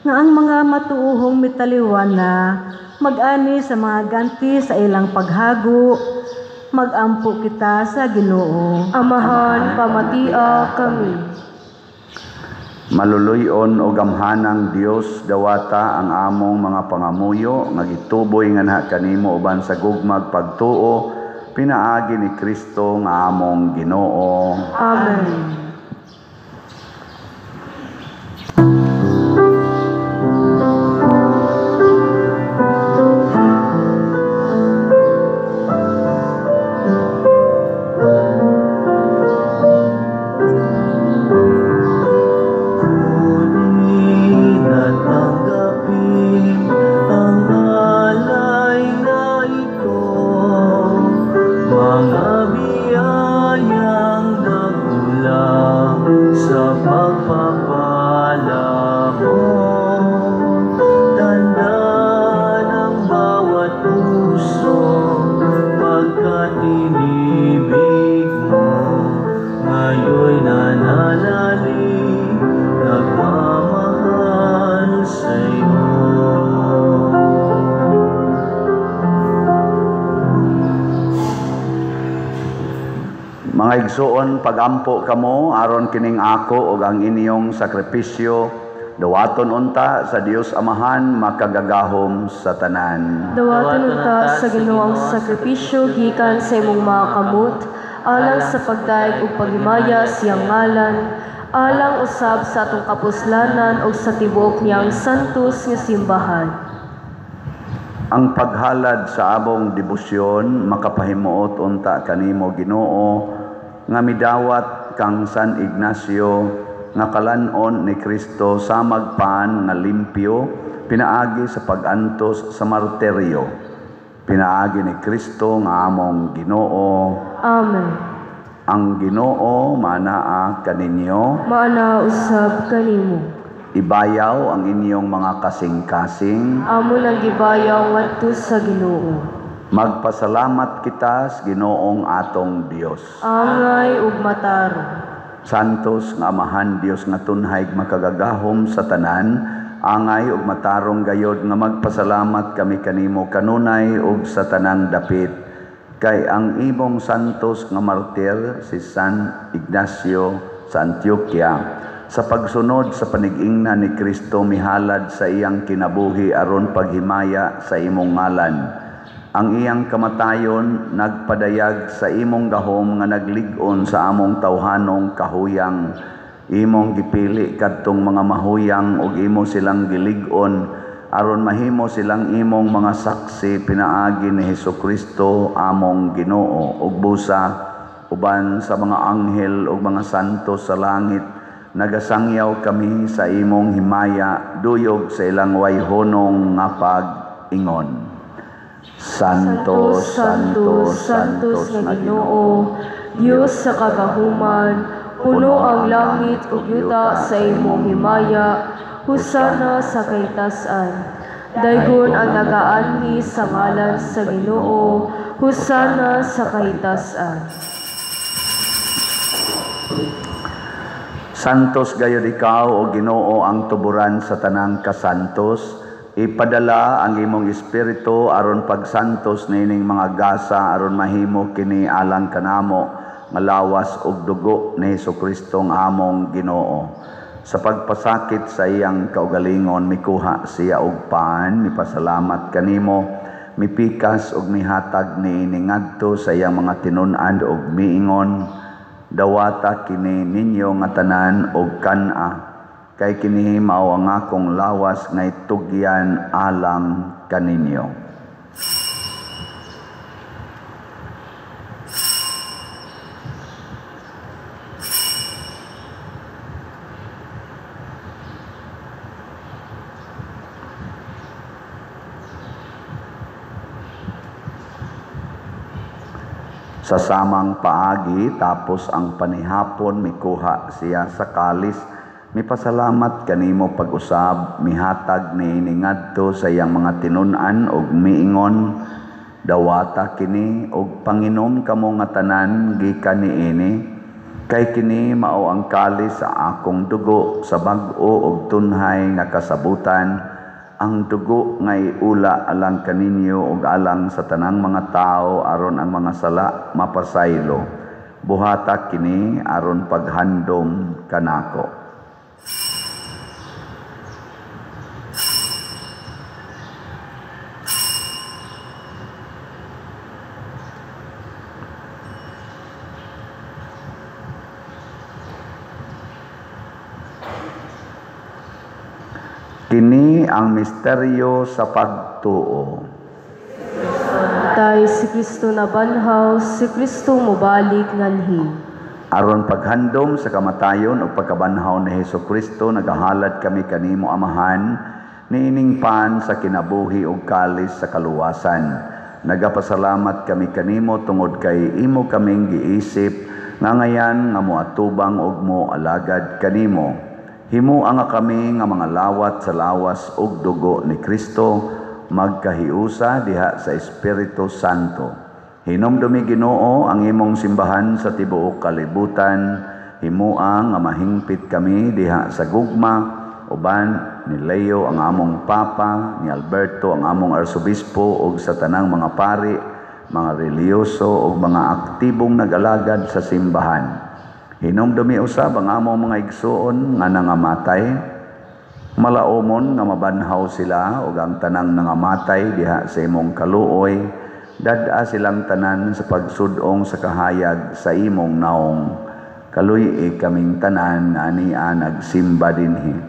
Nga ang mga matuohong mitaliwana mag-ani sa mga ganti sa ilang paghago. Magampo kita sa Ginoo. Amahan, pamatia kami. Maluluyon o gamhanang Dios, dawata ang among mga pangamuyo nga gituboy nganha kanimo uban sa gugmag pagtuo pinaagi ni Kristo nga among Ginoo. Amen. Mga igsuon, pagampo kamo aron kining ako ug ang inyong sakripisyo dawaton unta sa Dios Amahan makagagahom sa tanan. Dawaton unta sa Ginoo ang sakripisyo gikan sa imong mga kamot alang sa pagdayeg ug paghimaya siyang ngalan, alang usab sa atong kapuslanan ug sa tibuok niyang santos nga simbahan. Ang paghalad sa among debosyon makapahimuot unta kanimo Ginoo nga midawat kang San Ignacio nga kalan-on ni Kristo sa magpan nga limpyo pinaagi sa pag-antos sa martiryo. Pinaagi ni Kristo nga among Ginoo. Amen. Ang Ginoo manaa kaninyo. Maana usab kanimo. Ibayaw ang inyong mga kasing-kasing. Amo nang gibayaw ngadto sa Ginoo. Magpasalamat kita sa Ginoong atong Dios. Angay ug matarong. Santos nga Amahan Dios nga tunhay makagagahom sa tanan, angay ug matarong gayod nga magpasalamat kami kanimo kanunay ug sa tanang dapit. Kay ang imong santos nga martir si San Ignacio sa Antioquia, sa pagsunod sa panigingna ni Kristo mihalad sa iyang kinabuhi aron paghimaya sa imong ngalan. Ang iyang kamatayon nagpadayag sa imong gahom nga naglig-on sa among tawhanong kahuyang. Imong gipili kadtong mga mahuyang ug imo silang gilig-on aron mahimo silang imong mga saksi pinaagi ni Hesukristo among Ginoo ug busa uban sa mga anghel ug mga santo sa langit nagasangyaw kami sa imong himaya duyog sa ilang wayhonong nga pag-ingon. Santo, Santo, Santos nga Ginoo, Dios sa kagahuman, puno ang langit ug yuta sa imong himaya, husana sa kahitasan. Daygon ang nagaanhi sa ngalan sa Ginoo, husana sa kahitasan. Santos gayud ikaw o Ginoo ang tuburan sa tanang kasantos. Ipadala ang imong espiritu aron pagsantos nining mga gasa aron mahimo kini alang kanamo nga lawas ug dugo ni Hesukristo nga among Ginoo. Sa pagpasakit sa iyang kaugalingon mikuha siya og pan, mipasalamat kanimo, mipikas ug mihatag niini ngadto sa iyang mga tinun-an ug miingon, dawata kini ninyo nga tanan og kan-a, kay kini mao ang akong lawas nga itugyan alang kaninyo. Sa samang paagi, tapos ang panihapon, mikuha siya sa kalis, mipasalamat kanimo pag-usab, mihatag niini ngadto sa iyang mga tinun-an ug miingon, dawata kini ug panginom kamo nga tanan gikan niini, kay kini mao ang kalis sa akong dugo sa bag-o ug tunhay nga kasabutan, ang dugo nga iula alang kaninyo ug alang sa tanang mga tawo aron ang mga sala mapasaylo. Buhata kini aron paghandom kanako. Kini ang misteryo sa pagtuo. Tay, si Kristo nabanhaw, si Kristo mobalik nganhi. Aron paghandom sa kamatayon o pagkabanhaw ni Hesukristo, nagahalad kami kanimo Amahan, niining pan sa kinabuhi ug kalis sa kaluwasan. Nagapasalamat kami kanimo tungod kay imo kaming giisip, nga ngayan nga moatubang ug moalagad kanimo. Himua nga kami nga mga lawat sa lawas ug dugo ni Kristo, magkahiusa diha sa Espiritu Santo. Hinumdumi Ginoo ang imong simbahan sa tibuok kalibutan. Himua nga mahingpit kami diha sa gugma, uban ni Leo ang among Papa, ni Alberto ang among Arsobispo, ug sa tanang mga pari, mga relihiyoso ug mga aktibong nag-alagad sa simbahan. Hinumdumi usab ang among mga igsuon nga nangamatay, malaomon nga mabanhaw sila ug ang tanang nangamatay diha sa imong kaluoy, dad-a silang tanan sa pagsud-ong sa kahayag sa imong naong. Kaluy-i kaming tanan nga ania nagsimba dinhi.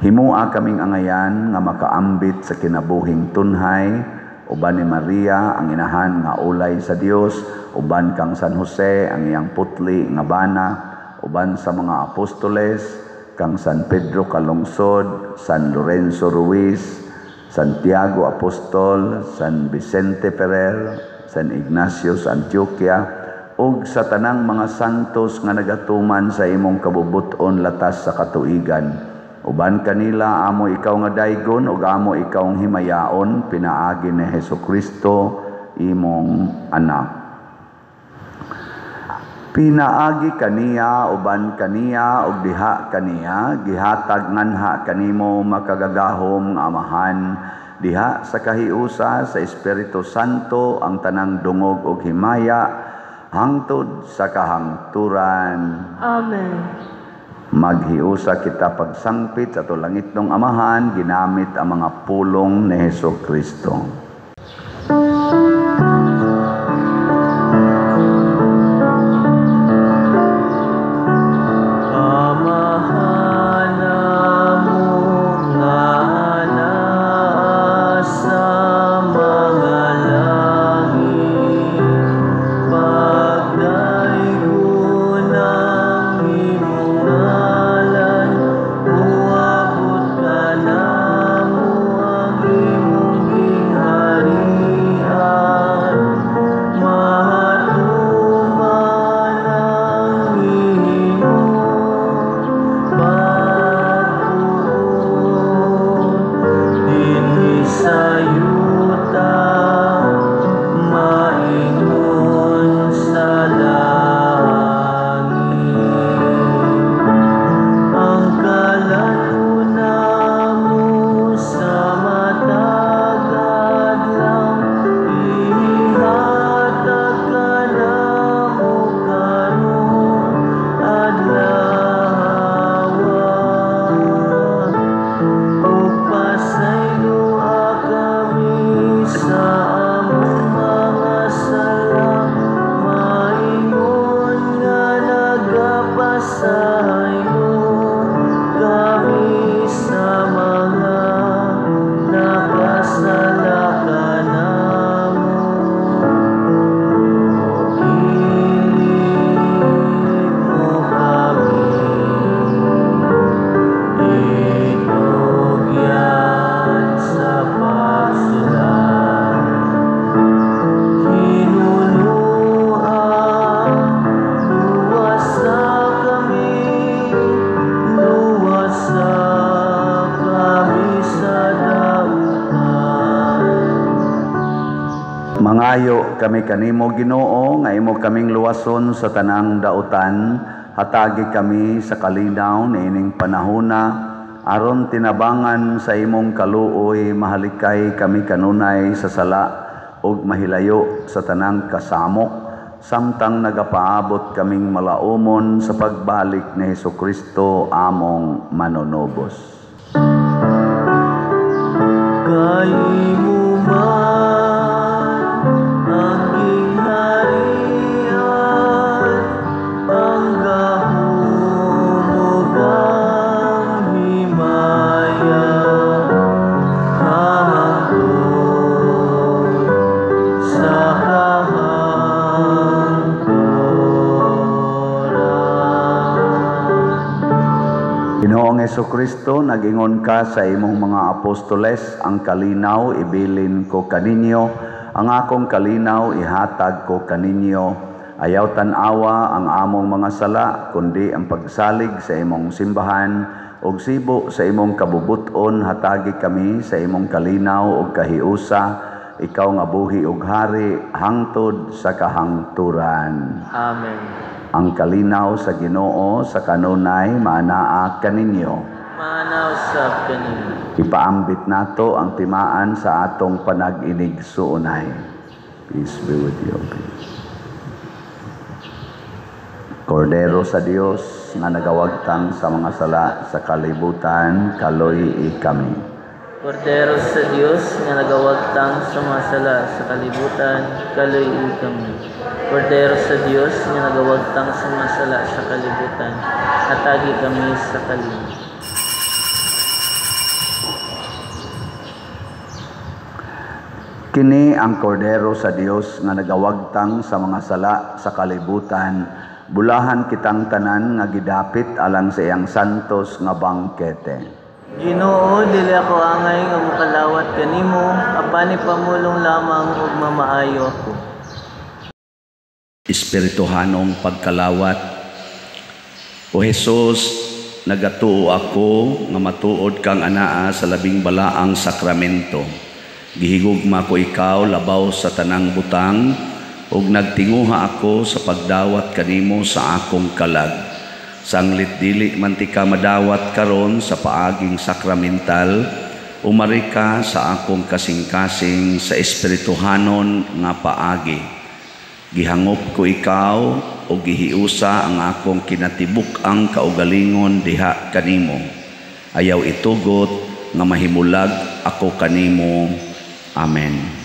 Himua kaming angayan nga makaambit sa kinabuhing tunhay, uban ni Maria ang inahan nga ulay sa Dios, uban kang San Jose ang iyang putli nga bana, uban sa mga apostoles kang San Pedro Calungsod, San Lorenzo Ruiz, Santiago Apostol, San Vicente Ferrer, San Ignacio sa Antioquia, ug sa tanang mga santos nga nagatuman sa imong kabubut-on latas sa katuigan. Uban kanila amo ikaw nga daygon ug amo ikaw ang himayaon pinaagi ni Hesukristo imong anak. Pinaagi kaniya, uban kaniya, ug diha kaniya, gihatag nganha kanimo makagagahom nga Amahan, diha sa kahiusa sa Espiritu Santo ang tanang dungog ug himaya hangtod sa kahangturan. Amen. Maghiusa kita pagsangpit sa atong langitnong Amahan, ginamit ang mga pulong ni Hesukristo. Mangayo kami kanimo Ginoo nga imo kaming luwason sa tanang dautan, hatagi kami sa kalinaw niining panahona aron tinabangan sa imong kaluoy mahalikay kami kanunay sa sala ug mahilayo sa tanang kasamok samtang nagapaabot kaming malaumon sa pagbalik ni Hesukristo among manunubos. Kay imo man ang gingharian, ang gahom ug ang himaya, hangtod sa kahangturan. Ginoong Hesukristo, nagingon ka sa imong mga apostoles, ang kalinaw ibilin ko kaninyo, ang akong kalinaw ihatag ko kaninyo. Ayaw tan-awa ang among mga sala, kundi ang pagsalig sa imong simbahan ug sibo sa imong kabubut-on, hatagi kami sa imong kalinaw ug kahiusa, ikaw nga buhi ug hari hangtod sa kahangturan. Amen. Ang kalinaw sa Ginoo sa kanunay maanaa kaninyo. Maanaw sab kaninyo. Ipaambit nato ang timaan sa atong panag-inig-suunay. Peace be with you. Peace. Kordero sa Dios nga nagawagtang sa mga sala sa kalibutan, kaloy-i kami. Kordero sa Dios nga nagawagtang sa mga sala sa kalibutan, kaloy-i kami. Kordero sa Dios nga nagawagtang sa mga sala sa kalibutan, hatagi kami sa kalinaw. Kini ang kordero sa Dios nga nagawagtang sa mga sala sa kalibutan. Bulahan kitang tanan nga gidapit alang sa iyang santos nga bangkete. Ginoo, dili ako angay nga mokalawat kanimo, apan ipamulong lamang ug mamaayo ako. Espirituhanong pagkalawat. O Hesus, nagatuo ako nga matuod kang anaa sa labing balaang sakramento. Gihigugma ko ikaw labaw sa tanang butang, ug nagtinguha ako sa pagdawat kanimo sa akong kalag. Sanglit dili man tika madawat karon sa paaging sakramental, umari ka sa akong kasing-kasing sa espirituhanon nga paagi. Gihangop ko ikaw o gihiusa ang akong kinatibuk-ang kaugalingon diha kanimo. Ayaw itugot nga mahimulag ako kanimo. Amen.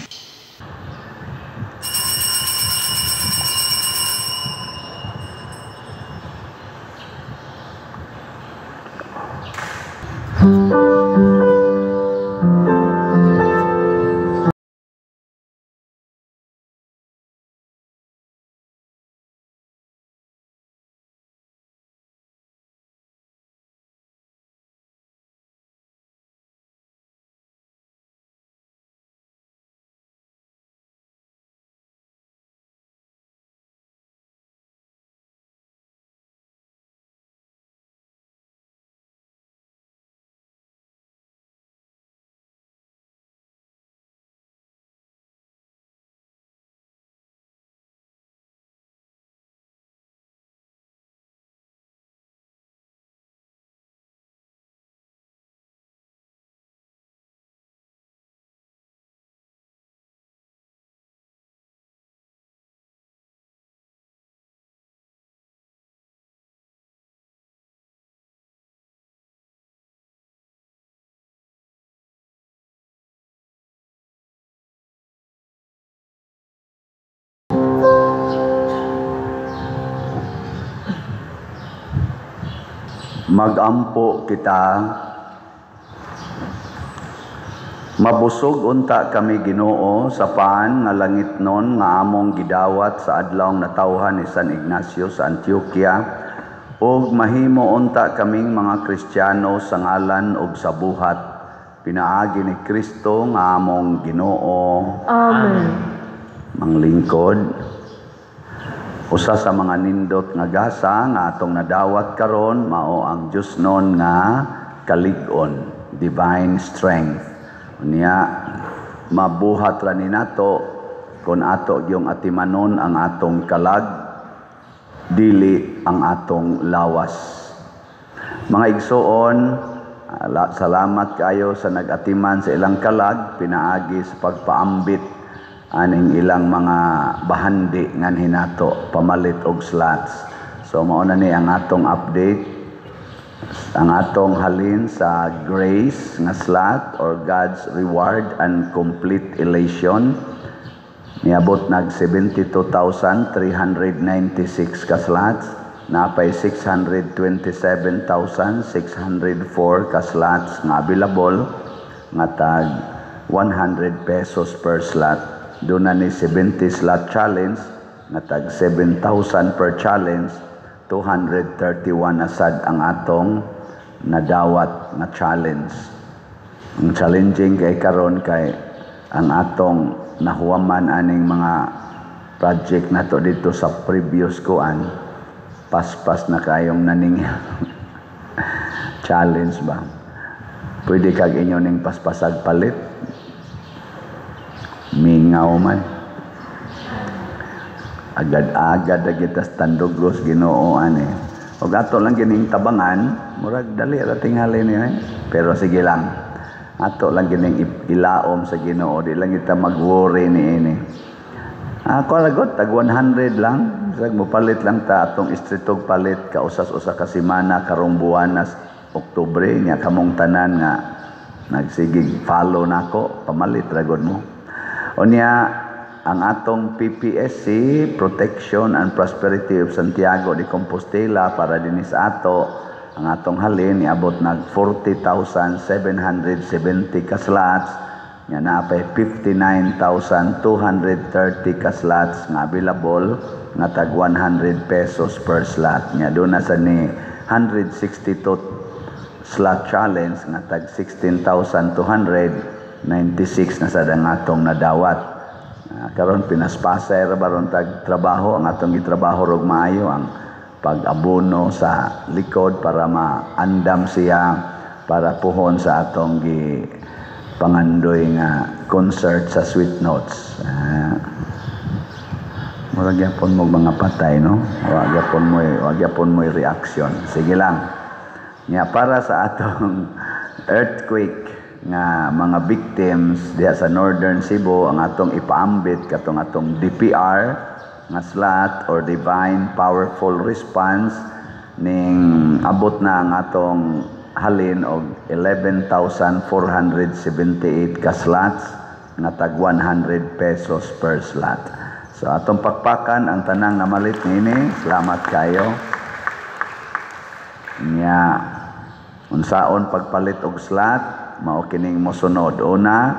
Magampo kita. Mabusog unta kami Ginoo sa paan nga langitnon nga among gidawat sa adlawng natawhan ni San Ignacio sa Antioquia, ug mahimo unta kaming mga Kristiyano sa ngalan ug sa buhat pinaagi ni Kristo nga among Ginoo. Amen. Manglingkod, usa sa mga nindot nga gasa nga atong nadawat karon mao ang Diyosnon nga kalig-on, divine strength. Unya mabuhat ra ni nato kon ato gyung atimanon ang atong kalag, dili ang atong lawas. Mga igsoon, salamat kayo sa nag-atiman sa ilang kalag pinaagi sa pagpaambit aning ilang mga bahandi ngan hinato pamalit og slots. So mao na ni ang atong update, ang atong halin sa grace nga slot or God's reward and complete elation. Niabot nag 72,396 ka slots, napay 627,604 ka slots nga available nga tag 100 pesos per slot. Doon na ni 70 slot challenge nga tag 7,000 per challenge, 231 na sad ang atong nadawat nga challenge. Ang challenging kay karon kay ang atong nahuwaman aning mga project nato dito sa previous kuan, paspas na kayong naning challenge ba. Pwede kag inyo ning paspasag palit. Mingaw man. Agad-agad na kita sa tandugos Ginoo ani. Og ato lang gining tabangan, murag dali ra tingali niya. Pero sige lang. Ato lang gining ilaom sa Ginoo, di lang kita mag-worry niini. Ako lagot tag 100 lang, sag mopalit lang ta atong istritog palit kausas-usa ka semana karong buwan nas Oktubre nya kamong tanan nga nagsigig follow nako, pamalit ra gud mo. Unya ang atong PPSC, Protection and Prosperity of Santiago de Compostela, para dinhi sa ato ang atong halin niabot nag 40,770 ka slots Nga naa pay 59,230 ka slots nga available nga tag 100 pesos per slot. Nga doon na sa ni 162 slot challenge nga tag 16,296 na sad ang atong nadawat. Karon pinaspasay ra baron tag trabaho ang atong gitrabaho rog maayo ang pag-abono sa likod para maandam siya para puhon sa atong gi pangandoy nga concert sa Sweet Notes. Murag gyapon mo mga patay, no? Wa gyapon mo reaction. Sige lang. Nya para sa atong earthquake nga mga victims diha sa Northern Cebu, ang atong ipaambit katong atong DPR nga slot or Divine Powerful Response, ning abot na ang atong halin og 11,478 ka slots nga tag 100 pesos per slot. So atong pakpakan ang tanang namalit niini. Salamat kayo. Nya unsaon pagpalit og slot, mao kining mosunod. Una,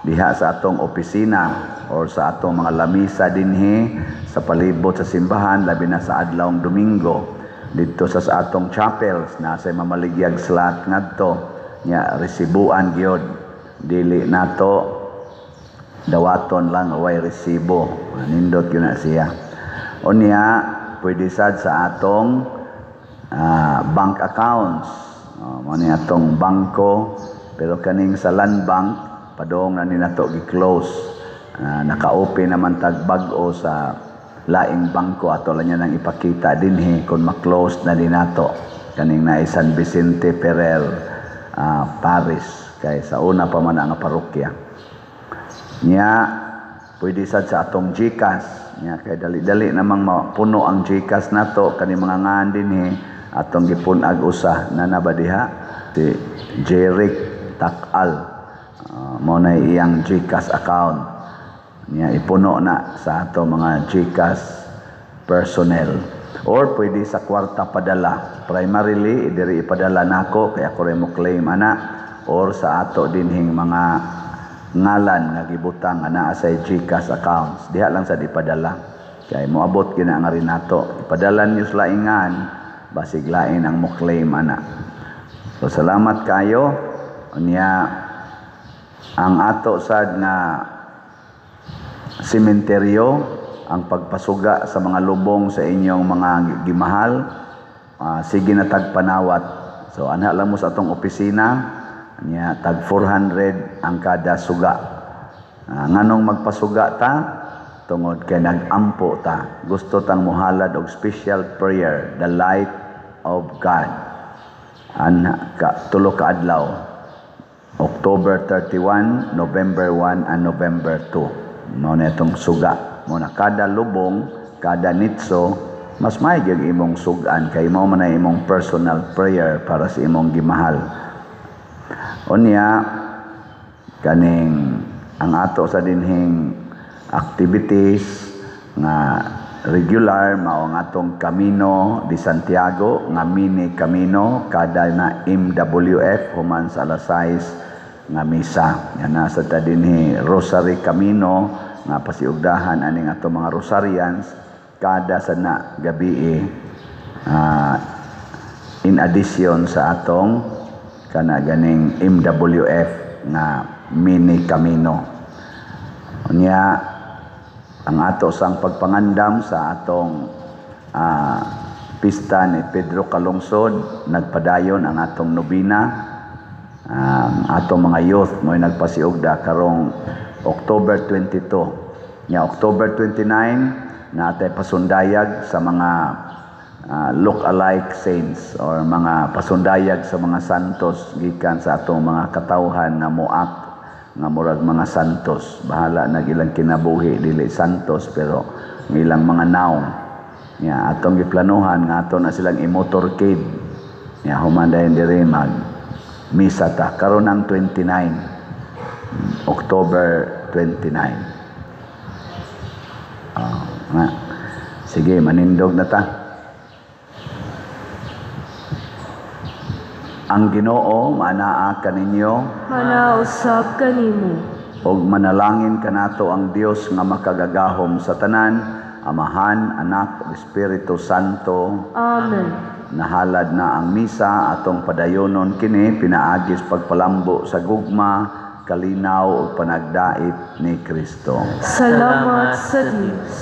diha sa atong opisina or sa atong mga lamisa dinhi sa palibot sa simbahan, labi na sa adlawng Domingo. Didto sa atong chapels na sa mamaligyag slot ngadto, nya resibuan gyud, dili nato dawaton lang way resibo. Nindot gyud na siya. Unya pwede sad sa atong bank accounts. Mo ni atong bangko, pero kaning sa Land Bank padong na ni nato gi-close. Naka-open naman tag bag-o sa laing bangko, ato lang niya nang ipakita dinhi kung ma-close na din nato kaning na San Vicente Ferrer Parish, kay sa una pa man ang parokya. Nya pwede sad sa atong GCash. Nya kay dali-dali namang mapuno ang GCash nato kani mga ngan dinhi, atong gipun-ag usa na na ba diha si Jeric Takal. Mao na iyang GCash account. Nya ipuno na sa ato mga GCash personnel or pwede sa kwarta padala. Primarily diri ipadala nako kay ako rin mo claim ana, or sa ato dinhing mga ngalan nga gibutang nga naa sa GCash accounts, diha lang sad ipadala kay moabot gina nga rin nato. Ipadala niyo sa laingan, basig lain ang mo claim ana. So salamat kayo. Unya ang ato sad nga sementeryo, ang pagpasuga sa mga lubong sa inyong mga gimahal, sige na tagpanawat. So ana lang mo sa atong opisina, nya tag 400 ang kada suga. Nganong magpasuga ta? Tungod kay nag-ampo ta, gusto tang muhalad og special prayer, the light of God, an ka, tulo ka adlaw, October 31, November 1 and November 2. Mao na itong suga. Mao na kada lubong, kada nitso, mas may gyud imong sugan kay mao man ay imong personal prayer para sa imong gimahal. Unya kaning ang ato sa dinhing activities nga regular mao ang atong Camino de Santiago nga mini Camino kada na MWF human sa alas 6 nga misa. Yan nasa ta dinhi Rosary Camino nga pasiugdahan aning ato mga Rosarians kada sa na gabi, in addition sa atong kana ganing MWF nga mini Camino. Unya ang ato sang pagpangandam sa atong pista ni Pedro Calungsod, nagpadayon ang atong nobina. Ang atong mga youth mo'y nagpasiugda karong October 22. Nya October 29 natay pasundayag sa mga look-alike saints or mga pasundayag sa mga santos gikan sa atong mga katawhan nga moak nga murag mga santos. Bahala nag ilang kinabuhi dili santos, pero ang ilang mga naong. Nya atong giplanuhan nga ato na silang i-motorcade. Nya human dayon diri mag misa ta karon ang 29, October 29. Nga. Sige, manindog na ta. Ang Ginoo maanaa kaninyo. Manausab kanimo. Ug manalangin kanato ang Dios nga makagagahom sa tanan, Amahan, Anak ug Espiritu Santo. Amen. Nahalad na ang misa, atong padayonon kini pinaagi sa pagpalambo sa gugma, kalinaw ug panagdait ni Kristo. Salamat sa Dios.